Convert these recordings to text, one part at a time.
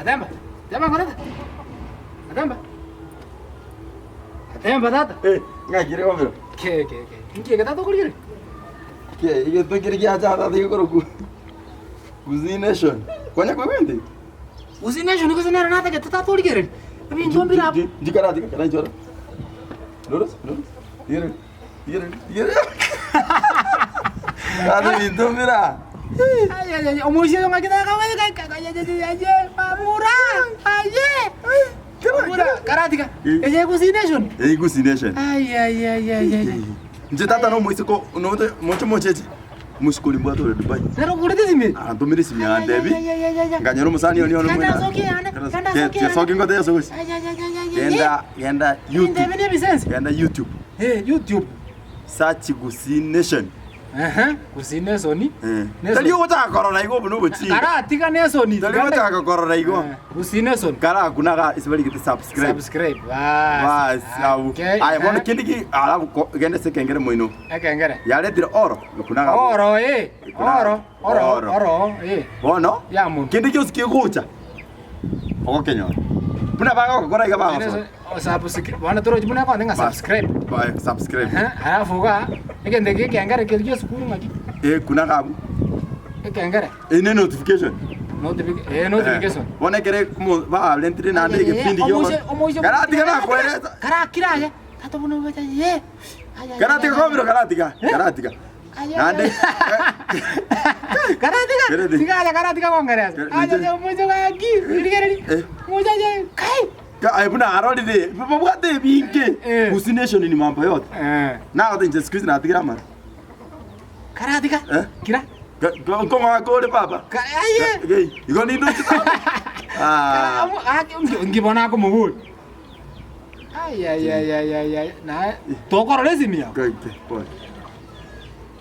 Atemba, teba ngorete. Atemba. Atemba tata. Eh, ng'aki ere gomero? Ke ke ke. Inki eke tata okorigereria? Ke, egento kere giacha tata gekorokwa Gusii Nation. Konya koigwete? Gusii Nation gose nere natagete tata origereria. Ebinto mbire abwo. Ndikaratiga kera inchora. Noros, noros. Rigereria, rigereria, rigereria. Tata ebinto mbire aa. Ai ai ai, omoisia oyo ng'aki tata aye, bamura, aye. Bamura, karatiga. Eye Gusii Nation. Eye Gusii Nation. Ai ai ai ai ai. Inche tata nomoiseke note moche mocheche. Omosike oria mbwate ore Dubai. Nere okorete esimi? Arantomire esimi antebi. Ai, ai, ai, ai, ai. Nkanyora omosani oria one Genda mwena. asokie yane, genda asokie yane. Soki ngote ase gochi. Ai, ai, ai, ai, ai, ai. Genda genda Ntebi YouTube. nebisense. Genda YouTube. Eh, YouTube. Search Gusii Nation. Ehe, Gusii Nation. Eh. Nation. Tari ogochaka korora igo obo nobochinga. Karatiga Nation. Tari ogochaka korora igo. Eh, Gusii Nation. Karakuna ga ase barigete subscribe. Subscribe. Bas. Bas, abu. Okay. Aye bono eh. kende ki alafu ko- genda ase ekengere moino. Ekengere. Yaretire oro, ekuna gabo. Oro eh. Ekuna- Oro, oro, Oro. oro eh. Bono, Ya monto. kende gionsi kegocha, ogokenyora. Buna bagokora iga bagosoa. Subscribe. Bono torochi buna ekonde ng'a subscribe. Ba- Subscribe. Ehe, alafu iga egento eke ekengere keria gia esukuru ng'aki? Ekuna gabu. Ekengere. Eye ne notification. Notific- eh, notification. Eh, Bono ekere mo- barentire naende egepindi Omoise- omoise- Karatiga nakoeresa. Karakira aye. Tata buna obeche ye. Ay, ay, Karatiga ay, ay. kobiro karatiga. Eh? Karatiga. Ay, ay, Naende ay. Karatiga. Kereti. Tiga aye karatiga kongeresa. Kere- Aye, aye, omoise gaki. Rigereri. Eh. Omoise aye, kai. Ka- aye buna arorire babwate ebinge. Eh. Gusii Nation ni mambo yote. Eh. Nagote inche siku hizi natigire amara. Karatiga. Eh? Kira. Nkong'oa kore papa. Ka- aye. Gei, igo nindoche tata. Ah. Inki bono akomobori? Ai, ai, ai, ai, ai, ai. Naye tokorora esimi yao. Gei, gei, pole.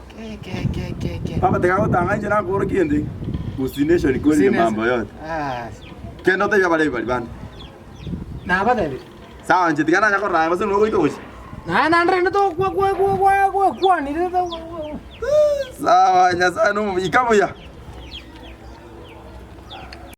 Ke, ke, ke, ke, ke. Papa tiga gotanga inche nakorokia ende. Gusii Nation kore Gusii Nation. mambo yote. Ah, Kende otebie abarebi baria bande. nabatebirie. Sawa inche tiga nanya korora aye gose nogoika gochia. Naye naende rende tokwa kwa kwa kwa kwa kwanire to Sawa Nyasaye nomuya. Ika buya.